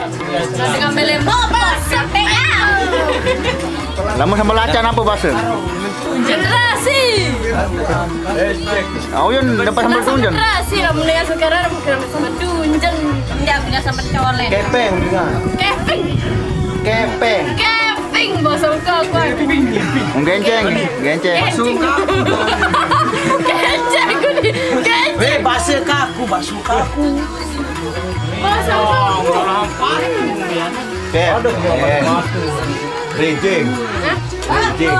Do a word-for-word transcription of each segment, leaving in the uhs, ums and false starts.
Nasi kambele mopo, sepeda. Lamun sambel acan apa bahasa? Generasi. Oh, Yun, dapat sambel tunjang. Generasi, lamun ya sekarang bukan sambel tunjang. Dia punya sambel colek. Kepeng, bukan? Kepeng. Kepeng. Kepeng, bahasa aku, aku. Genceng, genceng. Genceng. Genceng, aku di, genceng. Eh, bahasa kaku, bahasa kaku. Ker, ker. Rejing. Rejing.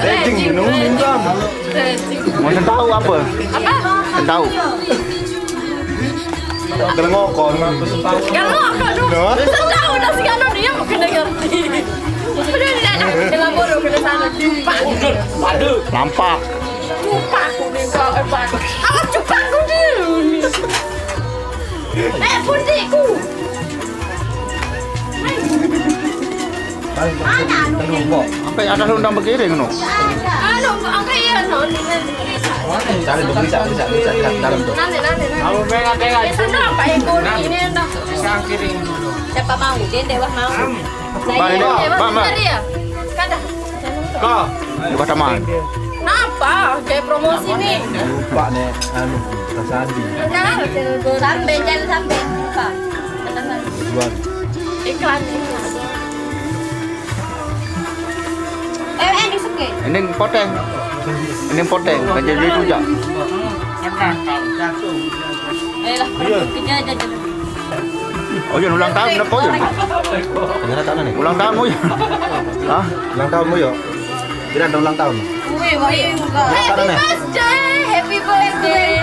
Rejing, minum, minum. Mau tahu apa? Apa? Tahu. Gelengokon. Gelengokon, duh. Tahu dah segala dia mungkin ngerti. Udah, udah, udah. Kita bodoh, kita sana. Lampak. Cupak, aku ni, kau, eh, Pak. Awas cupak aku ni. Eh, putihku. Mana anu ni? Sampai ada undang begiring, no. Anu, apa ya, no? Cari tu, bisa, bisa, bisa, bisa, dalam tu. Nanti, nanti, nanti. Kamu pengen tengok? Ya, sana, Pak, yang kuning ni, dah. Siapa mau? Dia ndak wah mau. Bang, ini, Bang, Bang. Kau. Buka taman. Kenapa? Kayak promosi ni. Lupa ni, anu, tak sandi. Sampai, jangan sampai lupa. Jual. Iklan. Eh, eh, di seke. Ini poteng. Ini poteng, kerja duit tu je. Eh lah, kerja aja. Oh, Yun, ulang tahun apa, Yun? Ternyata tahun ni. Ulang tahun, oh, Yun. Hah? Ulang tahun, oh, Yun. Kira ada ulang tahun. Wih, wih, enggak. Ulang tahun ni. Happy birthday, happy birthday.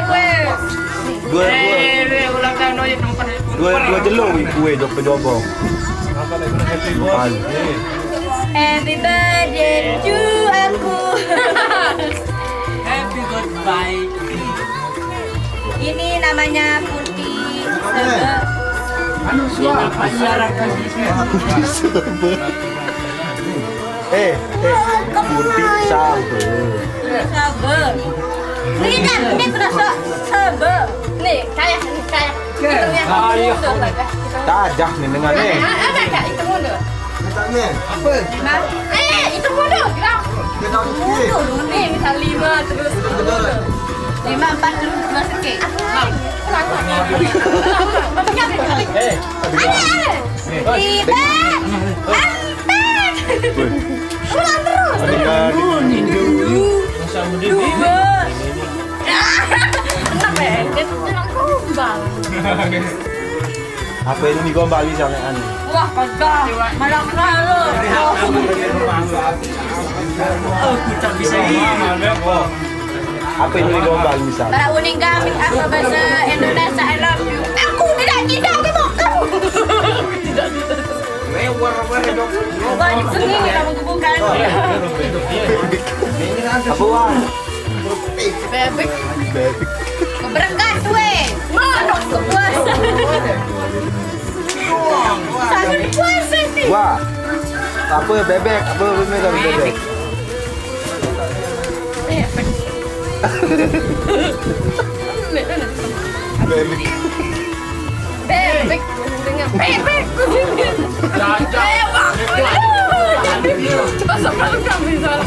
Dua, dua. Eh, eh, ulang tahun, oh, Yun, nomor. Dua, dua jelung, wih, kue, jok, jobong. Happy birthday to aku. Happy goodbye. Ini namanya Putih Sebe. Anu, suara. Putih Sebe. Eh, eh, Putih Sebe. Sebe. Ini kan, ini terasa Sebe. Nih, kayak, nih, kayak. Hitungnya mundur, Pak. Tajak ni dengan ni. Ah, ah, ah, Kak, hitung mundur. Misalnya, apa? Lima. Eh, hitung mundur, gerak. Dia tahu sikit. Mundur, ni misal lima terus mundur. Lima, empat, terus lima sikit. Pelan, pelan. Pelan, pelan. Pelan, pelan. Eh. Ada, ada. Lima, empat. Ulang terus. Ada, ada. Dua. Enak, ya? Dia tuh bilang gombal. Apa ini digombali sama anu? Wah, kagak. Malah kalah. Aku tak bisa ini. Apa ini digombal misal? Para uning kami, apa bahasa Indonesia I love you? Aku tidak cinta sama kamu. Wah, di sini kamu bukan. Apa, Wak? Bebek. Bebek. Keberkas, weh. Manuk kepuasan. Sakit puasa ni. Wah. Apa bebek? Apa bebek? Bebek. Bebek. Bebek. Bebek. Dengan bebek. Bebek. Pasal malu kami salah.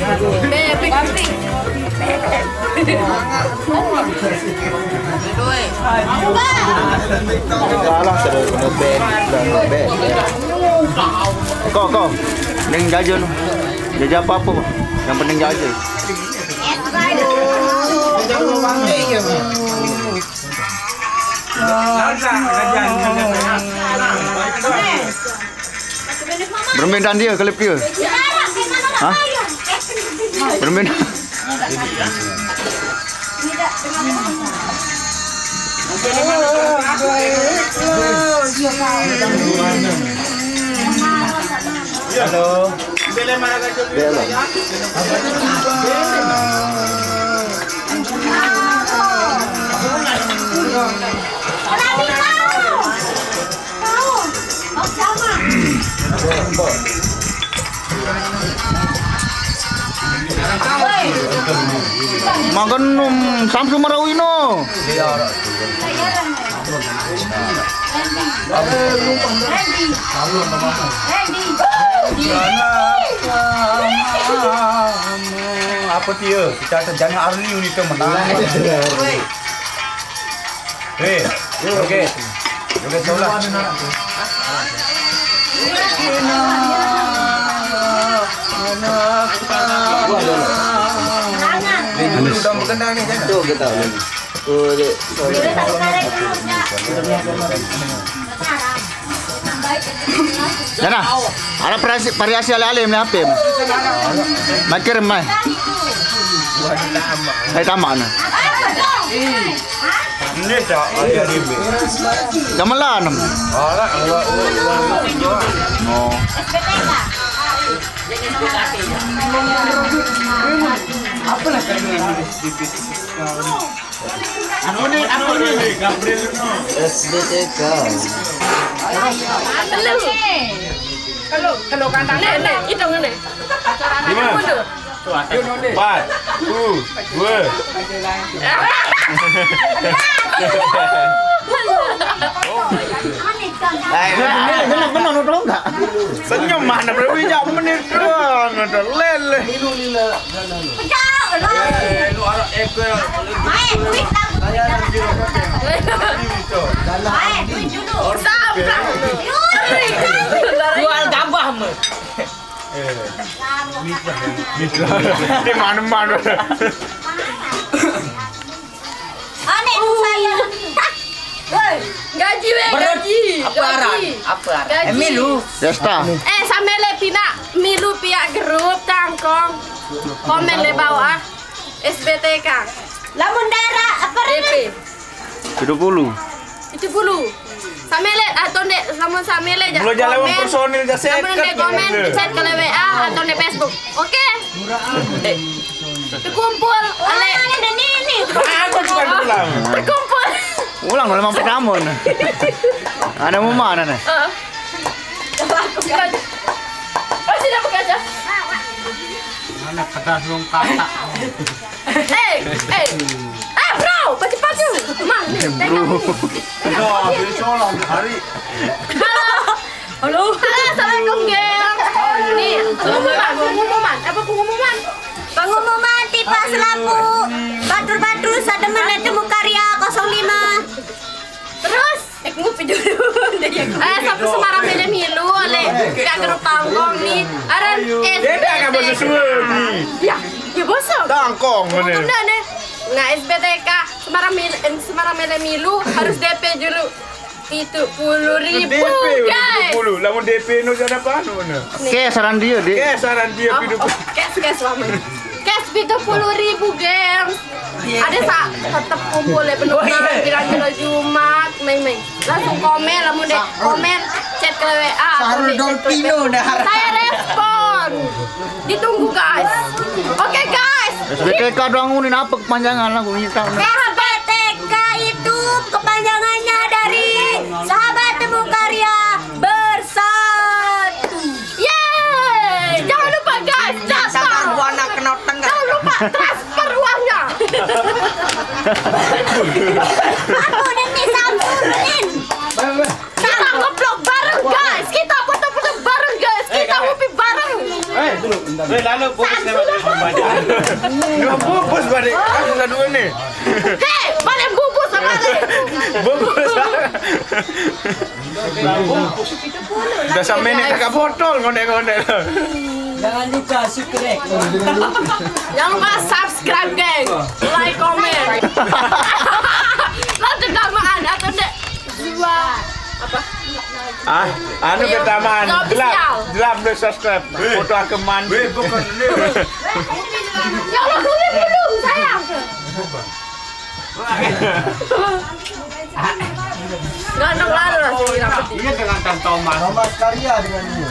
Bebek. Bebek. Salah, sudah kena ban, sudah kena ban. Kau, kau. Ning jajan. Jajan apa-apa. Yang penting jajan. Bermain dia, klip dia. Hah? Bermain. Halo. Bela. Makan, um, Samsu Marawino. Apa dia? Kita jangan Arli ni teman. Eh, okey. Okey, seolah. Ini udah berkenal ni, jangan. Tu kita. Oh, dia. Jana, ada variasi, variasi alih-alih ni apa? Makin mai. Hai tamak ni. Ini tak ada di. Gamelan. Alah, Allah, Allah, Allah. Oh. Apa lah kena sedikit? Anu ni, anu ni. S B T K. Kalau, kalau kandang ni, ni, itu ni. Lima. Empat. Tu. Dua. Benar, benar, benar, benar, benar. Senyum mana boleh bijak menit doang, ada leleh. Pecah lah. Eh, lu arah F ke? Main, duit tak. Main, duit dulu. Sabrak. Jual gabah me. Eh. Di mana-mana. Aneh tu saya. Woi, gaji weh, gaji. Apa arah? Gaji. Apa arah? Gaji. Eh, milu. Desta. Eh, sambil le pina milu pihak grup tangkong. Komen le bawah. S B T K. Lamun daerah apa D P? Tujuh puluh. Tujuh puluh. Sambil le atau ndek, lamun sambil le ja. Mula jalan komen. Personil ja. Lamun ndek komen, chat ke W A atau ndek Facebook. Oke. Terkumpul, ale. Ini, ini. Aku bukan pulang. Terkumpul. Ulang dalam apa kamu? Ada mau mana nih? Heeh. Oh, sini buka aja. Mana pedas belum kata. Eh, eh. Eh, bro, pacu-pacu. Mang, ni, bro. Dah, besok lah hari. Halo. Halo. Halo, assalamualaikum, geng. Ni, pengumuman, pengumuman. Apa pengumuman? Pengumuman tipe selaku batur-batur sademen temu karya kosong lima. Terus, eh, ngopi dulu. Eh, sampai Semarang beda milu, oleh pihak grup tangkong ni. Aran eh, dia dah akan bersesuai ni. Ya, ya bosok. Tangkong mana? Nah, S B T K Semarang Mil-, eh, Semarang beda milu harus D P dulu. Pitu puluh ribu, guys. Pitu puluh. Lamun D P nu ada apa anu mana? Oke, saran dia, Dik. Oke, saran dia pitu puluh. Cash, cash, Mama. Cash pitu puluh ribu, gengs. Ada sa tetap kumpul ya, penuh. Oh, iya. Bilang kilo Jumat, main-main. Langsung komen, lamun deh komen, chat ke W A. Sahrul Dolpino dah. Saya respon. Ditunggu, guys. Oke, guys. S B T K doang, unin apa kepanjangan lah, gua minta. S B T K itu kepanjangannya dari Sahabat Temu Karya Bersatu. Yeay! Jangan lupa, guys, datang. Sama gua anak kenal tengah. Jangan lupa transfer uangnya. Aku nanti samperin. Kita ngeblok bareng, guys. Kita foto-foto bareng, guys. Kita ngopi bareng. Eh, dulu, bentar. Eh, lalu bungkus lewat rumah aja. Dua bungkus balik. Aku satu ni. Hei, paling bungkus apa ni? Bungkus. Dah sampai ni kakak botol, konek-konek. Jangan lupa subscribe. Jangan lupa subscribe, geng. Like, komen. Lo dendamaan atau ndak? Zua. Apa? Ah, anu pertama, gelap, gelap boleh subscribe. Foto aku mandi. Weh, bukan ni. Ya Allah, kulit burung, sayang. Enggak, enggak, lalu lah, sini, rapet. Iya, dengan Tan Thomas. Thomas Karya dengan dia.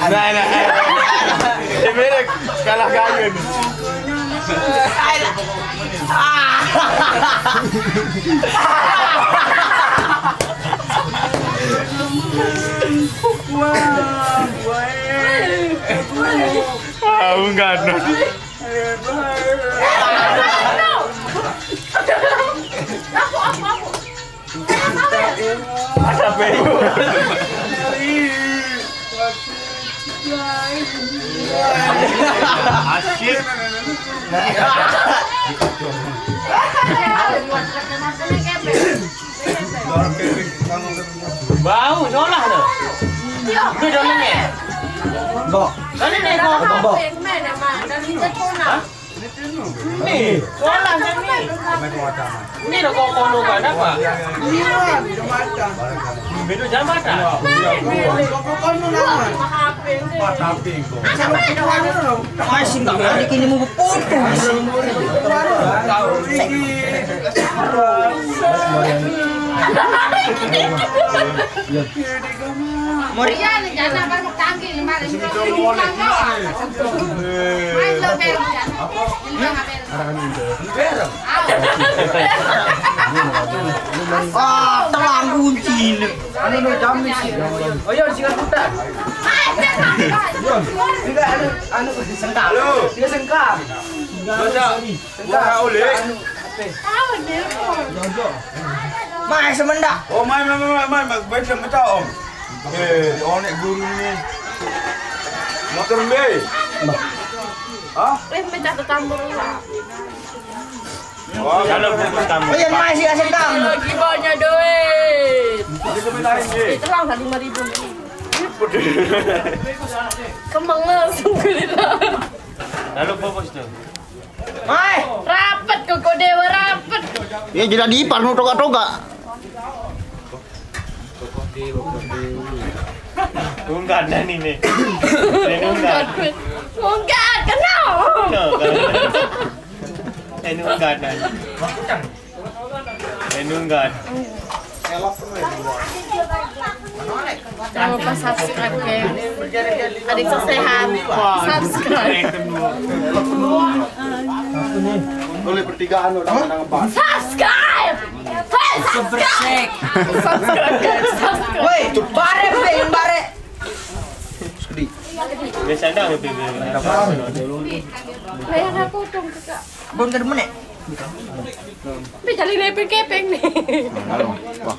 Nah, nah. Eh, mereka kalah gaya ni. Wah, wah. Ah, enggak ada. Ada bego. Asik. Bau, solah tu. Dia dah lengket. Mbok. Mana ni kau? Mbok. Hah? Ni, solah ni. Ni dah kau kono kan apa? Iya, jambatan. Beda jambatan. Kau kono lah. Masih tak ada kini mau putus. Mori. Iya, ni jana baru tanggi lima ribu. Main lo ber jana. Lima ber. Ah, telang kunci ni. Anu no jamis. Oh, iya, singa putar. Tiga anu, anu sengkak. Halo. Tiga sengkak. Baca. Sengkak. Wah, oleh. Anu, apa? Mai semendak. Oh, mai, mai, mai, mai, mai. Baca, baca, Om. Eh, onek guru ni. Motor mbe? Hah? Eh, minta tetambur lah. Wah, kalau buku tamu. Oh, yang masih asal tamu. Lagi banyak duit. Dia sampai lain je. Dia terang dah lima ribu ni. Kembang langsung ke dalam. Lalu fokus tu. Mai. Rapet koko dewa, rapet. Ya, jadi ipar nu toga-toga. Ungkat dah ni, ni. Ni ungkat. Ungkat, kenal. No, kan. Ni ungkat dah. Ni ungkat. Jangan lupa subscribe, guys. Adik sehat. Subscribe. Boleh pertigaan udah menang empat. Subscribe. Hei, subscribe. Subscribe, guys. Subscribe. Woi, bare, be, bare. Sedih. Biasa dah, be, be. Bayar aku dong, Kak. Bon ke demen, eh? Be, cari lepin kepeng ni. Wah.